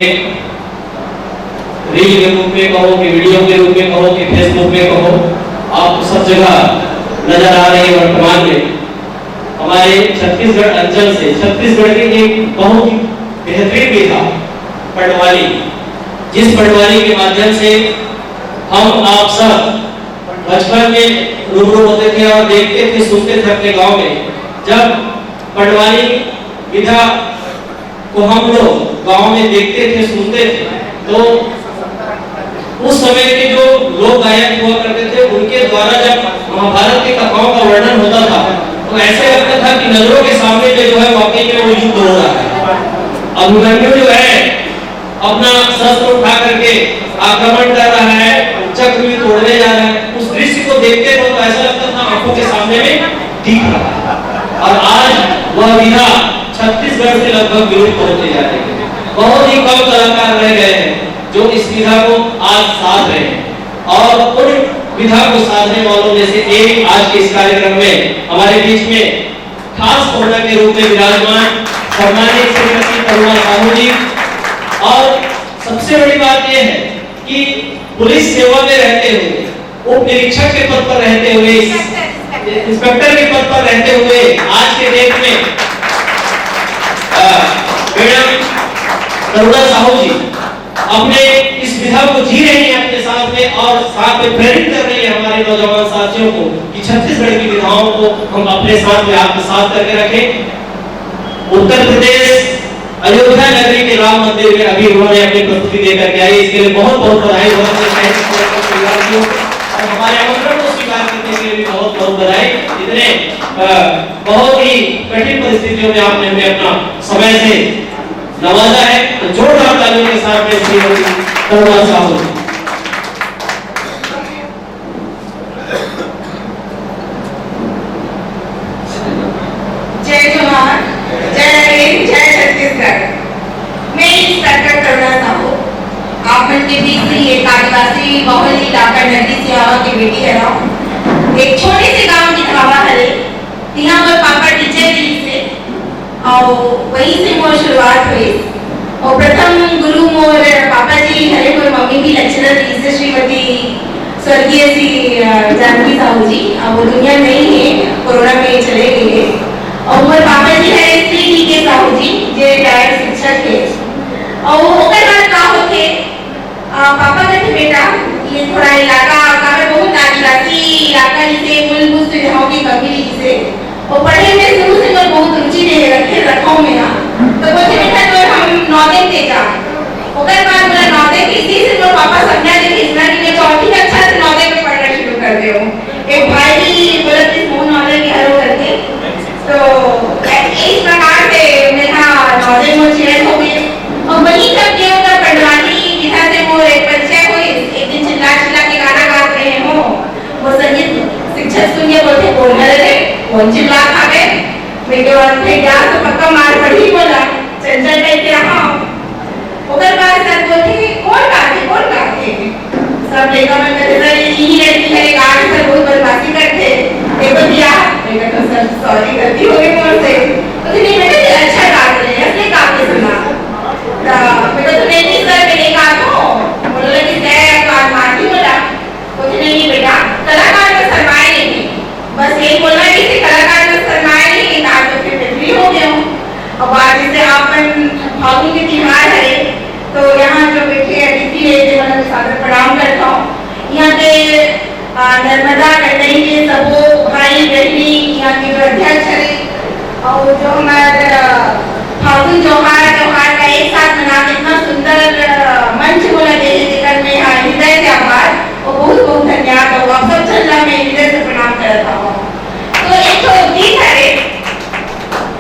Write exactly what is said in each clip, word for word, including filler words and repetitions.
Reel के रूप में कहो कि वीडियो के रूप में कहो कि फेसबुक में कहो, आपको सब जगह नजर आ रही है। वर्तमान में हमारे छत्तीसगढ़ अंचल से, छत्तीसगढ़ की एक बहुत ही बेहतरीन विधा पटवारी, जिस पटवारी के माध्यम से हम आप सब बचपन में रूबरू होते थे और देखते थे, सुनते थे अपने गांव में। जब पटवारी विधा को हम लोग गांव में देखते थे, सुनते थे, तो उस समय के जो लोक गायक हुआ करते थे, उनके द्वारा जब महाभारत की कथाओं का वर्णन होता था, तो ऐसे लगता था कि नजरों के सामने में जो है, वाकई में वो युद्ध हो रहा है। अभिमन्यु जो है, अपना शस्त्र उठा करके आक्रमण कर रहा है, चक्रव्यूह तोड़ने जा रहा है। उस दृश्य को देखते थे तो ऐसा लगता था आंखों के सामने में दिख रहा है। और आज वह विधा छत्तीसगढ़ से लगभग विलुप्त होते जा रही है। बहुत ही कम कलाकार रह गए हैं जो इस विधा को आज साध रहे हैं, और उन विधा को साधने वालों में से एक आज के इस कार्यक्रम में हमारे बीच में खास कोना के रूप में विराजमान सम्मानित श्रीमती करुणा साहू जी। और सबसे बड़ी बात यह है कि पुलिस सेवा में रहते हुए, उप निरीक्षक के पद पर रहते हुए, इंस्पेक्टर के पद पर रहते हुए आज के डेट में मैडम करुणा साहू जी अपने इस विधा को जी रही है अपने साथ में, और साथ में प्रेरित कर रही है हमारे नौजवान साथियों को कि छत्तीसगढ़ की विधाओं को हम अपने साथ में आत्मसात करके रखें। उत्तर प्रदेश अयोध्या नगरी के राम मंदिर में अभी उन्होंने अपनी प्रस्तुति देकर के आई, इसके लिए बहुत बहुत बधाई। और हमारे आमंत्रण को स्वीकार करने के लिए भी बहुत बहुत बधाई। इतने बहुत ही कठिन परिस्थितियों में आपने हमें अपना समय से नवाजा है, तो जोरदार तालियों के साथ में श्रीमती करुणा साहू। जय जोहार, जय हिंद, जय छत्तीसगढ़। मैं इंस्पेक्टर करुणा साहू, आप मन के बीच से ये आदिवासी बहुल इलाका नगरी सिहावा के बेटी हरव। एक छोटे से गांव की धावा हरे, तिहां मोर पापा टीचर रहिस हे, अउ वहीं से मोर शुरुआत हुई। और प्रथम गुरु मोर पापा जी हरे, मोर मम्मी भी लेक्चरर रहिस हे, श्रीमती स्वर्गीय श्री जानकी साहू जी। अब वो दुनिया नहीं है, कोरोना में चले गए हैं। और मोर पापा जी है श्री डी के साहू जी, जे रिटायर्ड शिक्षक है। और ओकर बाद का होते, पापा कहते बेटा, ये थोड़ा इलाका का बहुत आदिवासी इलाका, जिसे मूलभूत सुविधाओं की कमी, जिसे वो पढ़े में शुरू से तो बहुत रुचि रहे रखे रखा हूँ मेरा। तो बोलते बेटा तो हम नौदेन दे जा। ओकर बाद बोला नौदेन इसी से तो पापा समझा दे कि इतना कि मैं चौथी कक्षा से नौदेन में पढ़ना शुरू कर दे हूँ। एक भाई भी बोला कि वो नौदेन के हरो करके। तो इस प्रकार से मेरा नौदेन वो चयन हो गए। और वही सब देवता पंडवानी विधा से वो एक परिचय हुई। एक दिन चिल्ला चिल्ला के गाना गाते हैं हो, वो संगीत शिक्षक सुन के बोलते कौन है रे, कौन चिल्ला खा गए। मैं तो अंधे ज्ञान तो पक्का मार पड़ी बोला, चंचल टाइप के रहा। ओकर बाद सर बोलते कौन गाते, कौन गाते। सब लेकर मैं कहते सर यही लड़की है, गाने सर बहुत बदमाशी करते। देखो दिया, मैं कहता सर सॉरी, गलती हो गई मोर से। तो नहीं बेटा ये अच्छा गाते हैं, ऐसे गाते सुना। तो मैं कहता नहीं नहीं सर मैं नहीं गाता हूँ। बोला कि जय काल माटी बोला। कुछ नहीं बेटा, कलाकार में शर्माए नहीं। बस यही बोलना है कि कलाकार में शर्माए नहीं, नहीं तो फिर मैं free हो गया हूँ। अब आज जैसे आपन फागुन के त्योहार है, तो यहाँ जो बैठे अतिथि है, मैं सादर प्रणाम करता हूँ। यहाँ के नर्मदा गंडई के सबो भाई बहनी, यहाँ के जो अध्यक्ष है, और जो हमारे फागुन त्योहार त्योहार का एक साथ मना के इतना सुंदर मंच बोला दे, जेकर में हृदय से आभार और बहुत बहुत धन्यवाद। और आप सब चंदा में हृदय से प्रणाम करता हूँ। तो एक तो गीत है,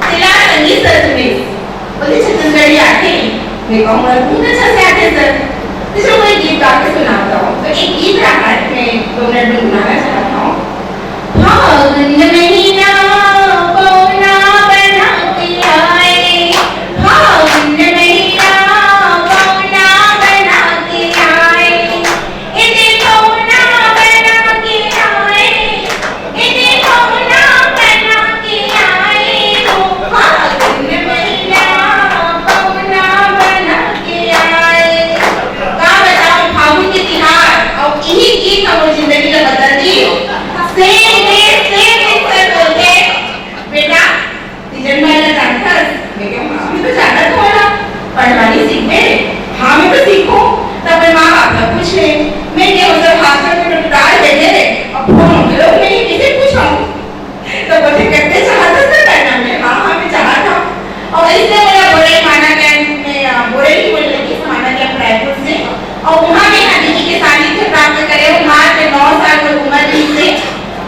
तिला संगीत सर तुम्हें बोले छत्तीसगढ़ी आते हैं, मैं कहूँगा बहुत अच्छा से आते हैं सर। तो चलो मैं गीत गा के सुनाता हूँ। तो एक गीत रहा है, मैं दो मिनट गुनगुनाना चाहता हूँ। फागुन महीना पौना बना के आए, फागुन महीना पौना बना के आए, इते पौना बना के आए, इते पौना बना के आए, फागुन महीना पौना बना के आए। अउ उहाँ में हा दीदी के सानिध्य प्राप्त करे हँव। मात्र नौ साल मोर उमर रहिस हे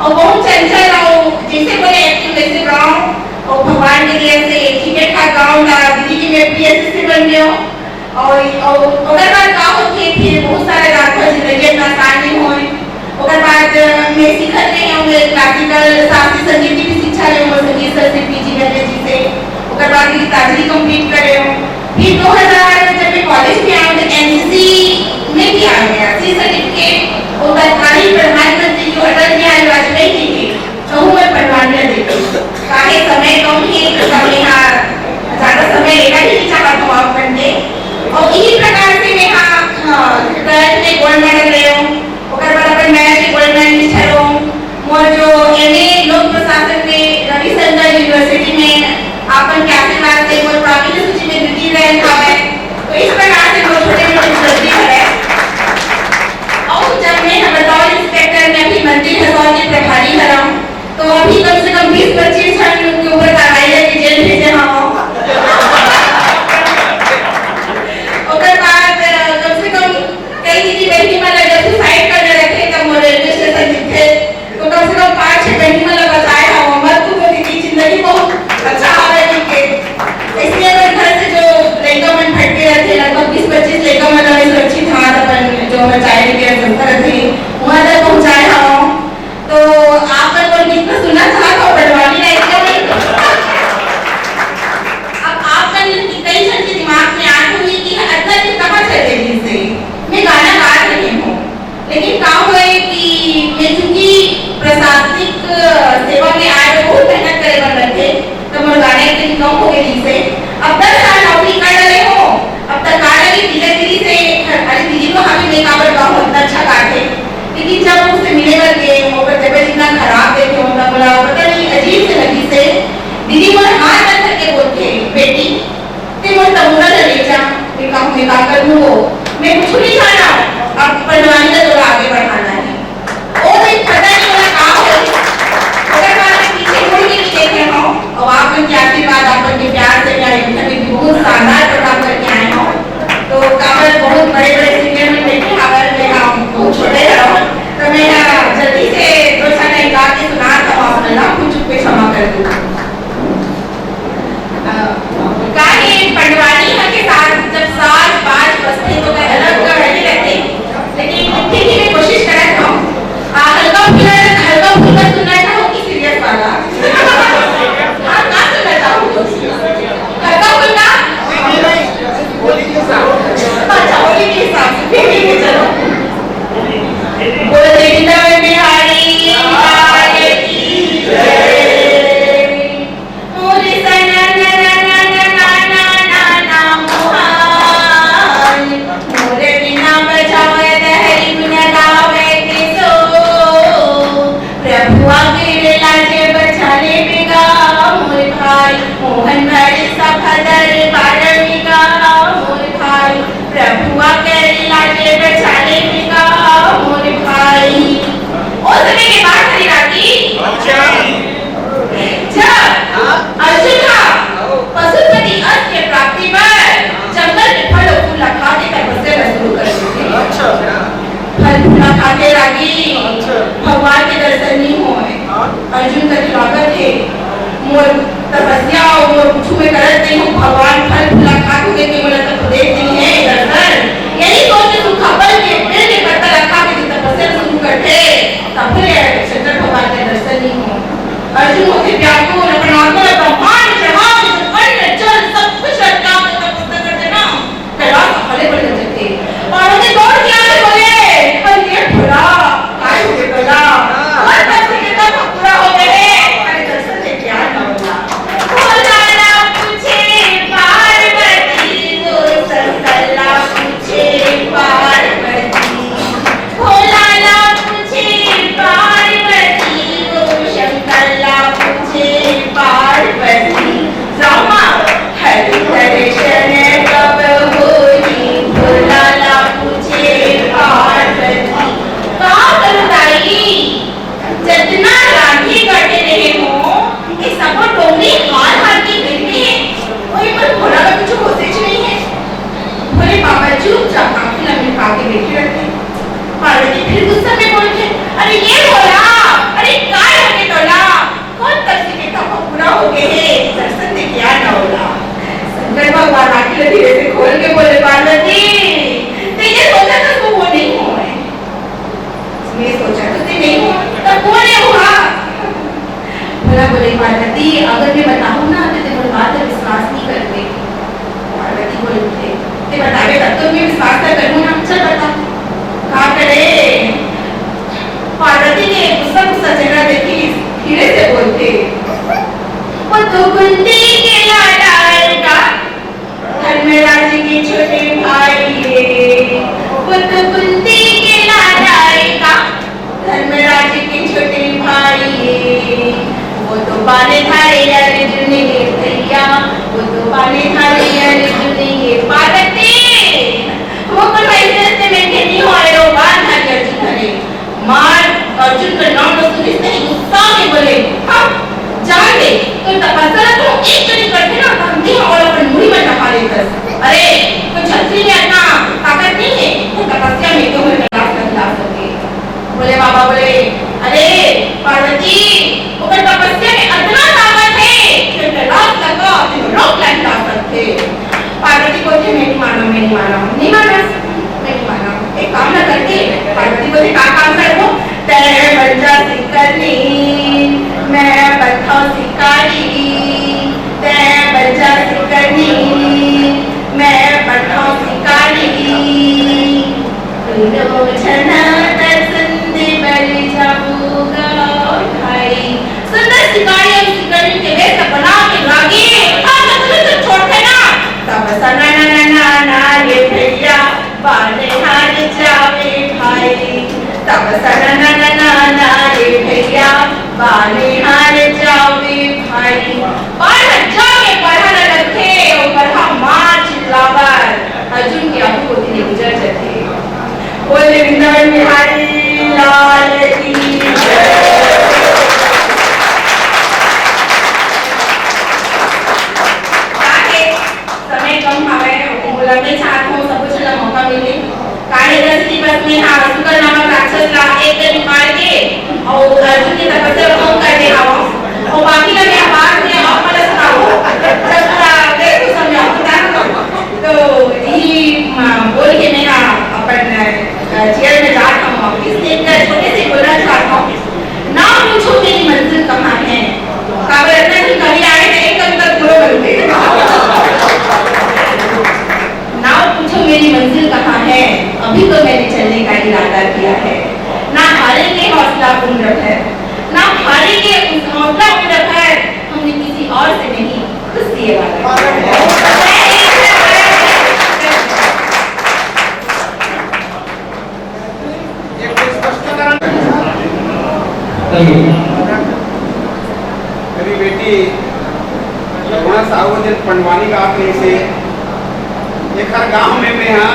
अउ बहुत चंचल अउ जइसे बोले एक्टिव वइसे गाँव अउ भगवान के दया से ठीक ठाक गाँव ला दीदी के मैं प्रिय शिष्य बन गे हँव। अउ, अउ ओकर बाद का होथे, फिर बहुत सारा रात भर जिंदगी में आसान नहीं होए। ओकर बाद, अ, मैं सीखत रहे हँव, मैं क्लासिकल शास्त्रीय संगीत की भी शिक्षा ले हँव, संगीत सर से पीजी कर ले जिसे। ओकर बाद मैं गीतांजलि कंप्लीट करे हँव। फिर दो हज़ार जब मैं कॉलेज में आऊँ तो एनसीसी में भी आ गया, सी सर्टिफिकेट। और तत्कालीन प्रधानमंत्री जो अटल बिहारी वाजपेयी जी थे, कहूँ मैं पढ़वाने देती। काहे समय कम है, तो मैं यहाँ ज्यादा समय लेना ही नहीं चाहत हूँ आप मन के। और इही प्रकार से मैं यहाँ, अ, ट्वेल्थ में गोल्ड मेडल ले हूँ, ओकर बाद अपन मैच में गोल्ड मेडलिस्ट हरौं। मोर जो एमए लोक प्रशासन में रविशंकर यूनिवर्सिटी में अपन के आशीर्वाद से मोर प्रावीण्य सूची में द्वितीय रैंक आवे। तो इस प्रकार से मोर छोटे मोटे उपलब्धि है। और जब मैं बताओ इंस्पेक्टर में अभी मंदिर हसौद के प्रभारी हरौं, तो अभी कम से कम बीस पच्चीस झन के ऊपर कार्रवाई करके जेल भेजे हवं। ओकर बाद, अ, कम से कम कई दीदी बहिनी मन अगर सुसाइड करना रखे, तब मोर रेलवे स्टेशन दिखथे, तो कम से कम पाँच छह बहिनी मन ला बचाए हवं। मत तू दीदी, जिंदगी बहुत अच्छा हवे, ठीक है। इसलिए मैं घर से जो लइका मन भटके रहते, लगभग बीस पच्चीस लइका मन ला मैं सुरक्षित हाथ अपन जो बचाए के संस्था रथे, वहाँ तक पहुँचाए हवं। तो आप मन मोर गीत ला सुनत हव, तो पटवारी ला एकदम। अब आप मन के कई झन के दिमाग में आत होही कि अतना दिन कहाँ चल गए से मैं गाना गा रहे हूँ, लेकिन का होए कि मैं चूंकि प्रशासनिक सेवा में आए बर बहुत मेहनत करे बर लगथे, तो मोर गाना एक दिन कम हो गए से। अब दस साल नौकरी कर रहे हो, अब तक का लगे टीचर दीदी से, अरे दीदी तो हमें मैं काबर गाऊँ, इतना अच्छा गाथे। लेकिन जब उससे मिले बर गे, ओकर तबीयत इतना खराब देखे, ओकर बोला, पता नहीं अजीब से लगी से, दीदी मोर हाथ पकड़ के बोलथे, "बेटी, ते मोर तंबूरा ल ले जा।" मैं कहूँ, "मैं का करूँ वो? मैं कुछ नहीं जाना, अब पटवारी का तोला आगे बढ़ाना है।" ओ दिन पता नहीं बोला का हो, ओकर बाद मैं पीछे मुड़ के भी देखे हूँ, और आप मन के आशीर्वाद, आप मन के प्यार से मैं अयोध्या में भी बहुत शानदार प्रोग्राम करके आए हूँ। तो काबर बहुत बड़े-बड़े सिंगर मन बैठे हवय, मैं हा बहुत छोटे हवं, तो मैं हा जल्दी से दो चार लाइन गा के सुना, तो आप मन ला कुछ पे क्षमा कर दो। अ, काहे पंडवानी ह के साथ जब साज बाज बजथे तो ओकर अलग गढ़ ही रहथे, लेकिन फिर भी मैं कोशिश करत हूँ। आ, हल्का फुल्का, हल्का फुल्का सुनना चाहो कि सीरियस वाला? हाँ, का सुनना चाहो? हल्का फुल्का? अच्छा, होली के हिसाब से। फिर ठीक है, चलो। बोल दे बिहारी लाल की जय। मोरे सनन नन नन नन नन मोहाय। मोरे बिना बजावे दहरी गुन गावे के सो। प्रभु आके रे लाजे बचाले बेगा मोर भाई। मोहन भरी सभा दरबार में गा मोर भाई। प्रभु आके रे लाजे बचाले बेगा मोर भाई। ओ समय के बात हरी राती। अच्छा। जब अर्जुन हा पशुपति अस्त के प्राप्ति बर जंगल में फल अउ फूल ला खा के तपस्या ला शुरू कर देथे। अच्छा। फल फूल ला खाथे रागी, अच्छा। भगवान के दर्शन नहीं होए। हाँ। अर्जुन का स्वागत है, मोर तपस्या अउ मोर कुछु मैं करत नहीं हूँ, भगवान फल फूल ला खा के मोला तो देख नहीं है दर्शन। यही सोच के सूखा फल के पेड़ के पत्ता ला खा के तपस्या शुरू करथे, तब ले शंकर भगवान के दर्शन नहीं हो। अर्जुन होथे व्याकुल, ये बोला, अरे काय होगे तोला? कौन तक से के थप्पा पूरा हो गए हे, दर्शन दे क्या ना होला? शंकर भगवान आँखी ला धीरे से खोल के बोले, "पार्वती, ते ये सोचा था तो वो नहीं हुआ है।" मैं सोचा तो ते नहीं हुआ, तब वो नहीं हुआ। भला बोले, "पार्वती, अगर मैं बताऊँ ना तो ते मोर बात ला विश्वास नहीं करते।" पार्वती बोलथे, "ते बताबे तब तो मैं विश्वास कर करूँ ना, चल बता।" का करे? पार्वती के गुस्सा गुस्सा चेहरा देखिस, धीरे से बोलथे, "वो तो कुंती के लाडा का धर्मराज के छोटे भाई रे, वो तो कुंती के लाडा का धर्मराज के छोटे भाई रे, वो तो बाने धारे अर्जुन के भैया, वो तो बाने धारे अर्जुन के पार्वती।" वो तो ऐसे ऐसे में नहीं हो रहे हो, बान धारे अर्जुन हरे। मार अर्जुन का नाम ला सुनिस नहीं, गुस्सा में बोले, "हाँ, जान दे, तो तपस्या ला तो एक कनी करथे ना, तो हम देह और अपन मुड़ी में टपा लेथस। अरे, तो छतरी में इतना ताकत नहीं है, तो तपस्या में तो मैं कैलाश नहीं ला सके।" बोले बाबा बोले, "अरे पार्वती, ओकर तपस्या में इतना ताकत है, कि कैलाश ला तो रोक नहीं ला सकते।" पार्वती बोलथे, "मैं नहीं मानव, मैं नहीं मानव, नहीं मानव, मैं नहीं मानव।" एक काम ना करके, पार्वती बोलथे, "का काम करबो?" "तैं बन जा शिकारनी, मैं बनथव शिकारी, तैं बन जा शिकारनी, मैं बनथव शिकारी, दूनों झना दर्शन दे बर जाबो गा भाई।" सुंदर शिकारी और शिकारी के वेश बना के लागे, हाँ, तो तुरंत छोड़थे ना। तब सना ना ना ना ना रे भैया, बाने हार जावे भाई। तब सना ना ना ना ना रे भैया, बाने हार जावे भाई। बान जाके बरहा लगथे, और बरहा मार चिल्लावर अर्जुन के आगू कोती ले गुजर जथे। बोले वृंदावन बिहारी लाल की जय। आगे समय कम हवे, मोला मैं चाहत हूँ सब कुछ ला मौका मिले। काहे दस की बस में हाँ, सुकर नामक राक्षस ला एक दिन मार के, और अर्जुन की तपस्या भंग कर दे हवा, और बाकी लगे आवाज में और मदद सुनाओ। जब पूरा देख समझाओ, तो यही, म, बोल के मैं, हाँ, अपन, अ, chair में जात हूँ, इसलिए एक छोटे से बोलना चाहता हूँ, ना पूछो मेरी मंजिल कहाँ है, काबर इतना दिन कभी आए थे, एक कभी तक पूरा बनते। ना पूछो मेरी मंजिल कहाँ है, अभी तो मैंने चलने का इरादा किया है। ना हारेंगे हौसला उम्र भर, ना हारेंगे उस हौसला उम्र भर, हमने किसी और से नहीं, खुद से ये वादा किया है। एक स्पष्टीकरण। मेरी बेटी करुणा साहू जब पंडवानी का आखिरी से एक हर गांव में मैं यहाँ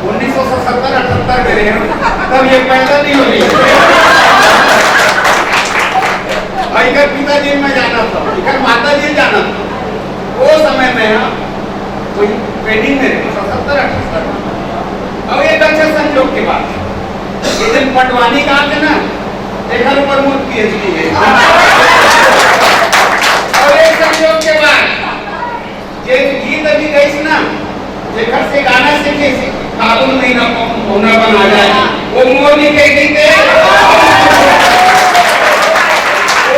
उन्नीस सौ सतहत्तर अठहत्तर में रहे हूँ, तब ये पैदा नहीं हुई। और इधर पिताजी मैं जाना था, इधर माता जी जाना था। वो समय में हम वही ट्रेनिंग में थे, सतहत्तर अठहत्तर में। अब एक अच्छा संजोग के बाद, ये जब पटवानी का आते ना, देखा ऊपर मुझ पीएचडी है। और एक संजोग के बाद, ये गीत अभी गई ना, जेकर से गाना सीखे, फागुन महीना पौना बना जाए, वो मोर नहीं कह गीत है।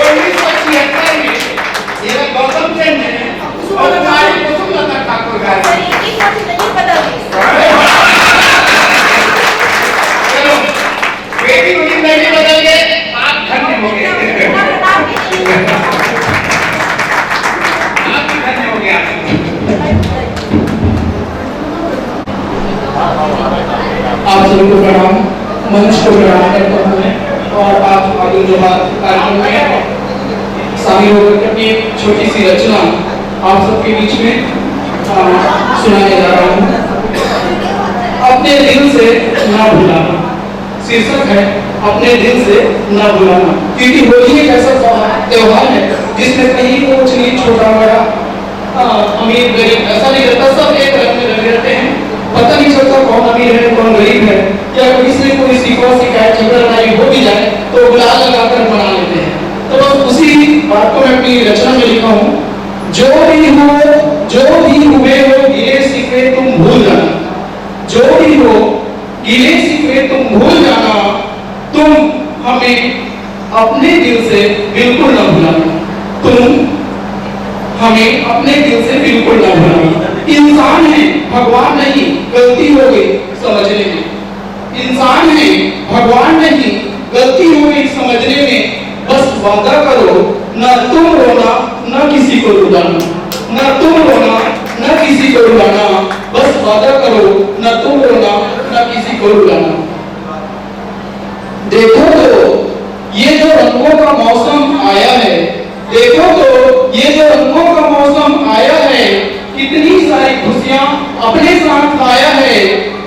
उन्नीस सौ छिहत्तर में, ये गौतम चंद ने और कुमारी कुसुम लता ठाकुर गाए। चलो, बेटी को जिंदगी बदल गए, आप धन्य हो गए। आप भी धन्य हो गए आज। आप सभी को प्रणाम, मंच को प्रणाम करता हूँ मैं और आज आदि जोहार कार्यक्रम में शामिल होकर के अपनी एक छोटी सी रचना आप सबके बीच में, अ, सुनाने जा रहा हूँ। अपने दिल से ना भुलाना शीर्षक है, अपने दिल से ना भुलाना, क्योंकि होली एक ऐसा त्योहार, त्योहार है जिसमें कहीं ऊंच नीच, छोटा बड़ा, अ, अमीर गरीब ऐसा नहीं रहता, सब एक रंग में रंगे रहते हैं। पता नहीं चलता कौन अमीर है, कौन गरीब है, या किसी से कोई शिकवा शिकायत झगड़ा लड़ाई हो भी जाए तो बात को मैं अपनी रचना में लिखा हूँ। जो भी हो, जो भी हुए हो, गिले शिकवे तुम भूल जाना। जो भी हो, गिले शिकवे तुम भूल जाना। तुम हमें अपने दिल से बिल्कुल ना भुलाना। तुम हमें अपने दिल से बिल्कुल ना भुलाना। इंसान है, भगवान नहीं, गलती हो गई समझने में। इंसान है, भगवान नहीं, गलती हो गई समझने में। बस वादा करो, ना तुम रोना, ना किसी को रुलाना। ना तुम रोना, ना किसी को रुलाना। बस वादा करो, ना तुम रोना, ना किसी को रुलाना। देखो तो, ये जो रंगों का मौसम आया है, देखो तो, ये जो रंगों का मौसम आया है, कितनी सारी खुशियां अपने साथ लाया है।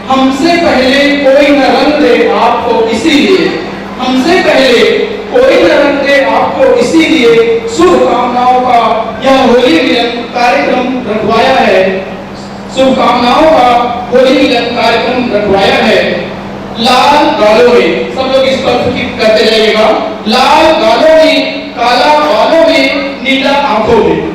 हमसे पहले कोई न रंग दे आपको इसीलिए, हमसे पहले कोई न रंग दे आपको इसीलिए, शुभकामनाओं का यह होली मिलन कार्यक्रम रखवाया है। शुभकामनाओं का होली मिलन कार्यक्रम रखवाया है। लाल गालों में, सब लोग इस पर करते जाइएगा। लाल गालों में, काला बालों में, नीला आंखों में।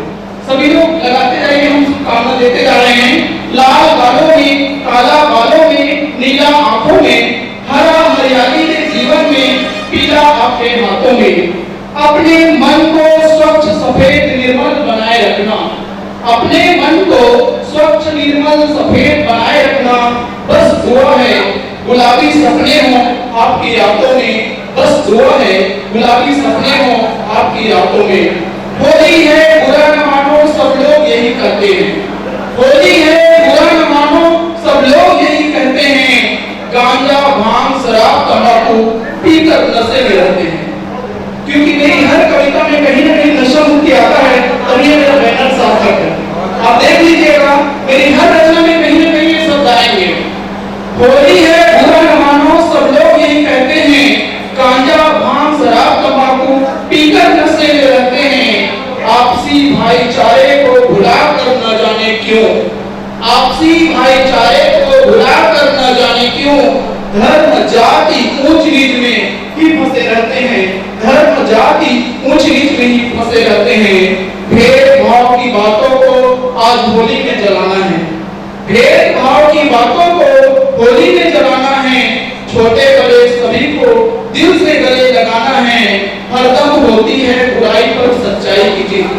सभी लोग लगाते जाइए, हम शुभकामना देते जा रहे हैं। लाल गालों में, काला बालों में, नीला आंखों में, हरा हरियाली के जीवन में, पीला आपके हाथों में। अपने मन को स्वच्छ, सफेद, निर्मल बनाए रखना। अपने मन को स्वच्छ, निर्मल, सफेद बनाए रखना। बस दुआ है, गुलाबी सपने हों आपकी रातों में। बस दुआ है, गुलाबी सपने हों आपकी रातों में। होली है, बुरा न मानो, सब लोग यही कहते हैं। होली है, बुरा न मानो, सब लोग यही कहते हैं। गांजा, भांग, शराब, तंबाकू पीकर नशे में रहते हैं। क्योंकि मेरी हर कविता में कहीं ना कहीं नशा मुक्ति आता है, तभी ये मेरा बैनर सार्थक है। आप देख लीजिएगा, मेरी हर रचना में कहीं ना कहीं ये शब्द आएंगे। होली है, बुरा न मानो, सब लोग यही कहते हैं। गांजा, भांग, शराब, तंबाकू पीकर नशे में रहते हैं। आपसी भाईचारे को भुला कर न जाने क्यों, आपसी भाईचारे को भुला कर न जाने क्यों, धर्म जाति ऊंच नीच में ही फंसे रहते हैं। धर्म जाति ऊंच नीच में ही फंसे रहते हैं। भेदभाव की बातों को आज होली में जलाना है। भेदभाव की बातों को होली में जलाना है। छोटे बड़े सभी को दिल से गले लगाना है। हरदम होती है बुराई पर सच्चाई की जीत।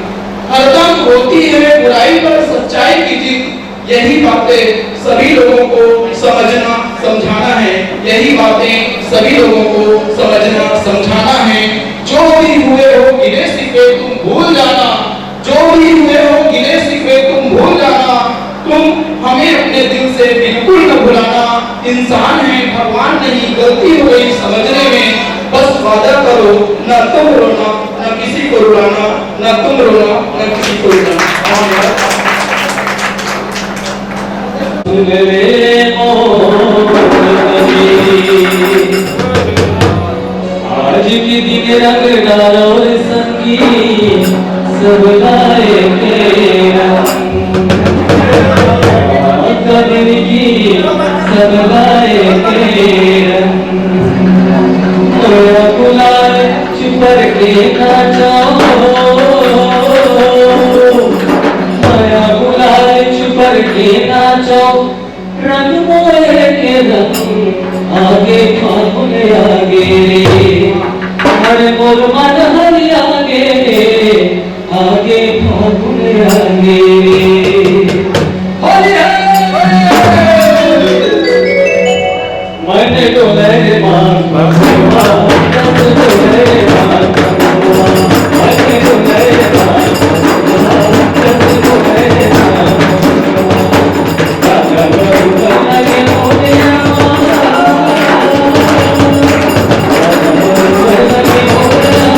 हरदम होती है बुराई पर सच्चाई की जीत। यही बातें सभी लोगों को समझना, समझाना है। यही बातें सभी लोगों को समझना, समझाना है। जो भी हुए हो गिले शिकवे तुम भूल जाना। जो भी हुए हो गिले शिकवे तुम भूल जाना। तुम हमें अपने दिल से बिल्कुल न भुलाना। इंसान है, भगवान नहीं, गलती हो गई समझने में। बस वादा करो, न तुम रोना, न किसी को रुलाना, न तुम रोना, न किसी को रुलाना। धन्यवाद। आज के दिन रंग डालो रे संगी, सब गाए के रंग। कबीर की सब गाए के रंग। माया गुलाल छुपर के नाचो, माया गुलाल छुपर के नाचो, रंग मोहे के रंग, आगे फागुन आगे रे, हर मोर मन हरियागे रे, आगे फागुन आगे रे। हरि हरि। मन डोले रे मान भगवा, मन डोले रे मान भगवा, मन डोले रे मान भगवा, मन डोले रे मान भगवा।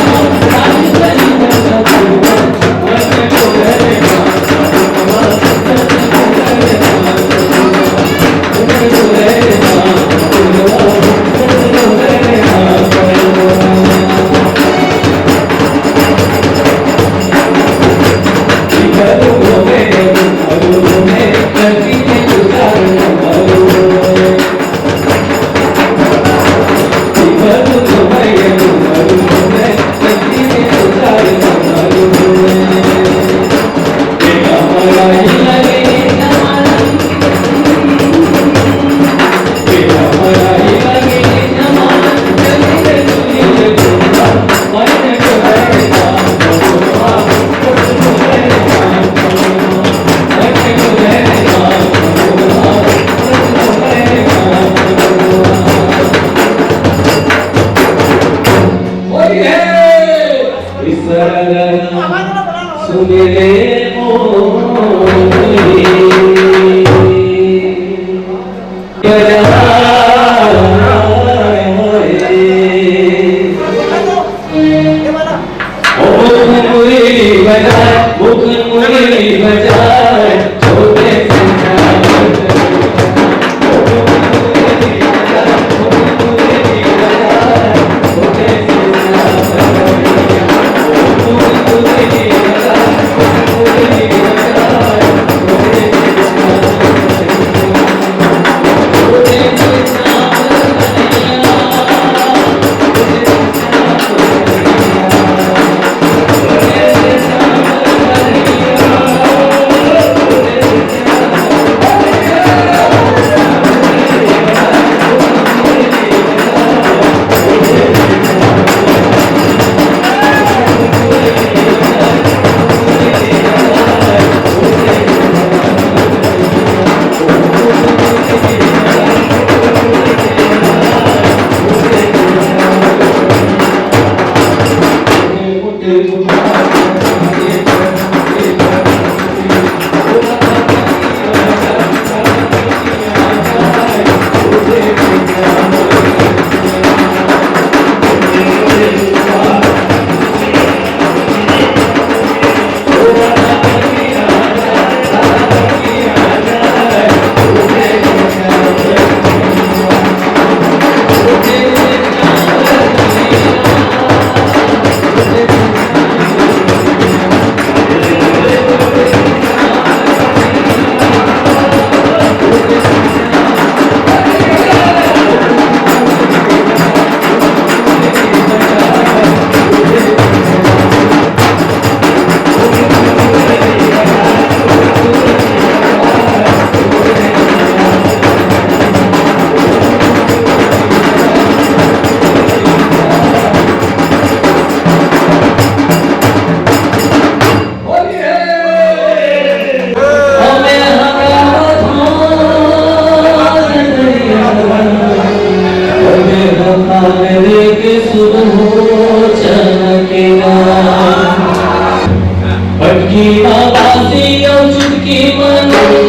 पटकी मा बासी अउ चुटकी मा नून,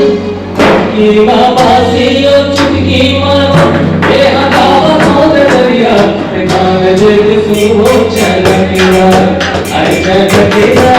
पटकी मा बासी अउ चुटकी मा नून, ए हा गावत हों ददरिया, ए गान देख सुन हो चनक ला, अरे चनक ला।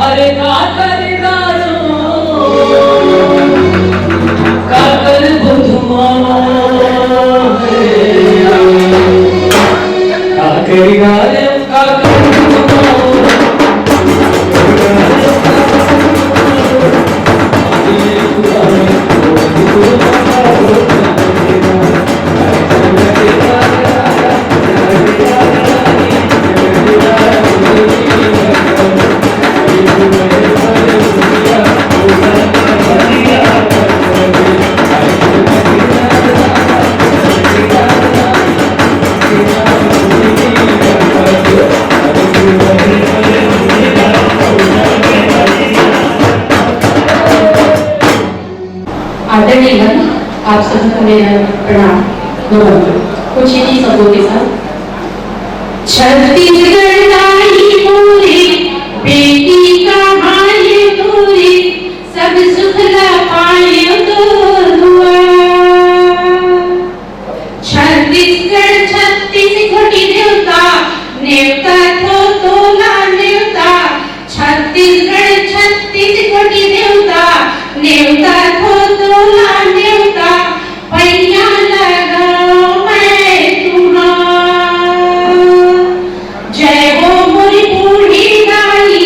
अरे का करे दारू, का करे बुधमा, का करे दारू, का करे बुधमा। आदरणीय गण, आप सभी को मेरा प्रणाम, नमन। कुछ इन्हीं शब्दों के साथ। छत्तीसगढ़ दाई मोरे, बेटी कहाँ ये तोरे, सब सुख ला पाए तोर दुआर। छत्तीसगढ़ छत्तीस कोटि देवता, नेवता थो तोला नेवता। छत्तीसगढ़ छत्तीस कोटि देवता, नेवता थो तोला नेवता। पैया लगाओ मैं तुम्हार। जय हो मोर बूढ़ी दाई,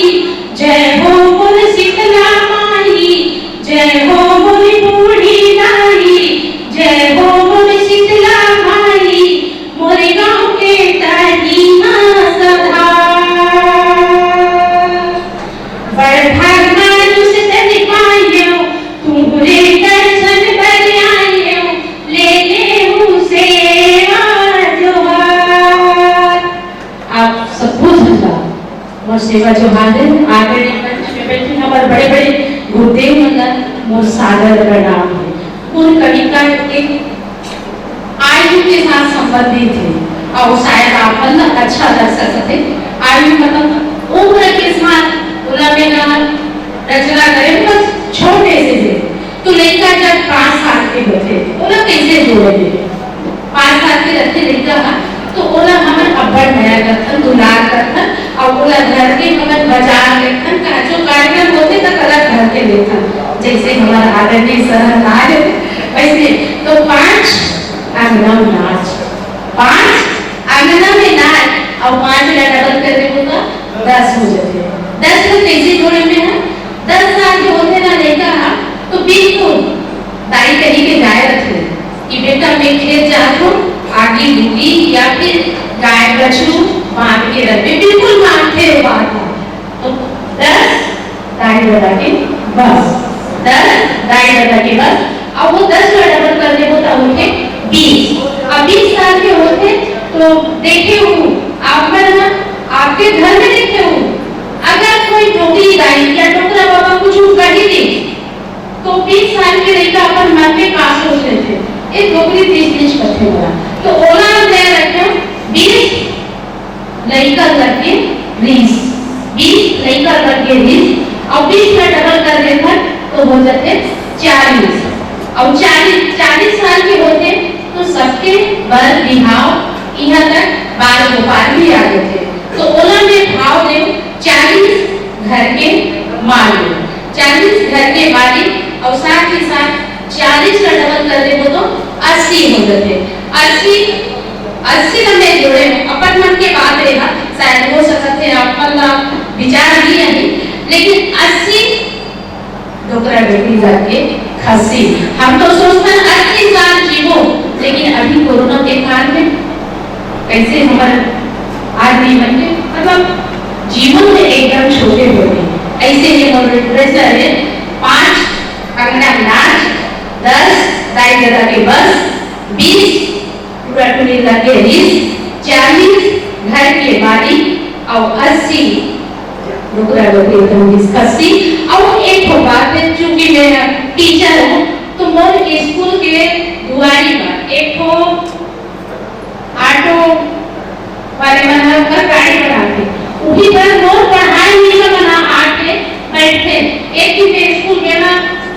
जय हो मोर शीतला माई, जय हो मोर बूढ़ी दाई, जय हो मोर शीतला माई, मोर गाँव के दाई। सेवा जोहार हे। आदरणीय मंच में बैठे हमर बड़े-बड़े गुरुदेव मन ला मोर सादर प्रणाम हे। मोर कविता एक आयु के साथ संबंधित हे अउ शायद आप मन ला अच्छा लग सकत हे। आयु मतलब उम्र के साथ ओला में ना रचना करे, बस छोटे से हे। तो लइका जब पाँच साल के होथे, ओला कइसे जोड़े? पाँच साल के रथे लइका ह, तो ओला हमन अब्बड़ मया करथन, दुलार करथन, अउ ओला घर के हमन बाजार लेथन, कहाँ जो कार्यक्रम होथे, त कला घर के लेथन, जइसे हमर आदरणीय सर ह कहा हे, वइसने। तो पाँच अंगना म नाच, पाँच अंगना में नाच, अउ पाँच ला डबल कर देबो, त दस हो जाथे। दस ला कइसे जोड़े में ह? दस साल के होथे ना लइका ह, तो बिल्कुल दाई कही के जाए रथे कि बेटा, मैं खेत जात हूँ, आगी डूबी या फिर गाय बछरू बांध के रखबे, बिल्कुल मानथे वो बात ला। तो दस दाई ददा के बस, दस दाई ददा के बस। अब वो दस ला डबल कर देबो त होथे बीस। अब बीस साल के होथे तो देखे हो आप मन ह, आपके घर में देखे हो, अगर कोई डोकरी दाई या डोकरा बाबा कुछ कही दे, तो बीस साल के लइका अपन मन में का सोच लेथे, "ए डोकरी तीस तीस कथे मोला।" तो ओला मैं रखना बीस लइका लगे रीस, बीस लइका लगे रीस, अउ बीस ला डबल कर देथन तो हो जाथे चालीस। अउ चालीस, चालीस साल के होथे तो सबके बर बिहाव, इहाँ तक बाल गोपाल भी आ जाथे। तो ओला मैं भाव देव चालीस घर के मालिक, चालीस घर के मालिक, अउ साथ ही साथ चालीस ला डबल कर देबो तो अस्सी हो जाथे। अस्सी, अस्सी ला मैं जोड़े हूँ, अपन मन के बात हे ना, शायद हो सकत हे आप मन ला विचार नहीं आही, लेकिन अस्सी डोकरा डोकरी जात के खस्सी। हम तो सोचथन अस्सी साल जीवो, लेकिन अभी कोरोना के काल में कइसे हमर आदमी मन के, मतलब, जीवन में एकदम छोटे हो गए। ऐसे ये मोर literature है, पाँच अंगना नाच, दस दाई ददा के बस, बीस टूरा टूरी लगे रीस, चालीस घर के बारी अउ अस्सी डोकरा डोकरी एकदम discuss। अउ एक ठो बात है, चूंकि मैं teacher हूँ, तो मोर स्कूल के दुआरी पर एक ठो auto वाले मन ह ओकर गाड़ी बनाथे। उही बर मोर पढ़ाई लइका मन ह आके बैठथे। एक दिन मैं स्कूल गेना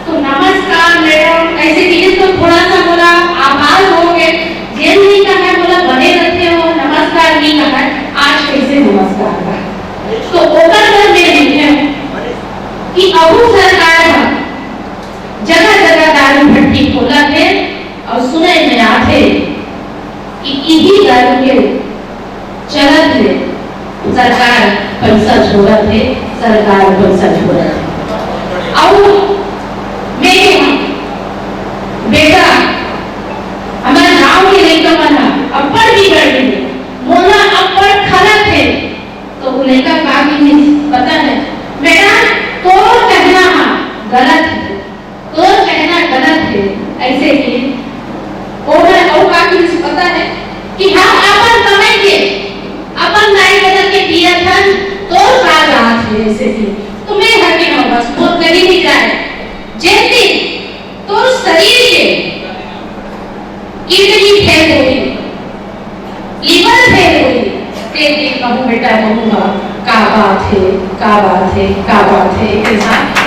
तो "नमस्कार मैडम" ऐसे कहिस तो थोड़ा सा मोला आभास हो गए। जेन नहीं कहा मोला बने रखे हो, "नमस्कार" नहीं कहा, आज कैसे नमस्कार कहा? तो ओकर बर मैं लिखे हूँ कि अहू सरकार ह जगह जगह दारू भट्टी खोलत हे अउ सुने में आथे कि इही दारू के चलत हे सरकार पैसा छोड़त हे, सरकार पैसा छोड़त हे। अउ मैं कहूँ, बेटा, हमर गांव के लइका मन ह अब्बड़ बिगड़ गे, मोला अब्बड़ खलत हे। तो वो लइका का कहिस पता है, "बेटा, तोर कहना ह गलत है, तोर कहना गलत है।" ऐसे कि ओमन अउ का कहिस पता है कि "हम अपन कमाई के, अपन दाई ददा के पियत हन, तोर का बात है?" ऐसे कि तो मैं हर के ना बस मोर कहीं नहीं जाए। जेन दिन तोर शरीर के किडनी फेल होही, लिवर फेल होही, ते दिन कहूँ बेटा, कहूँ हा, का बात है, का बात है, का बात है, एक साथ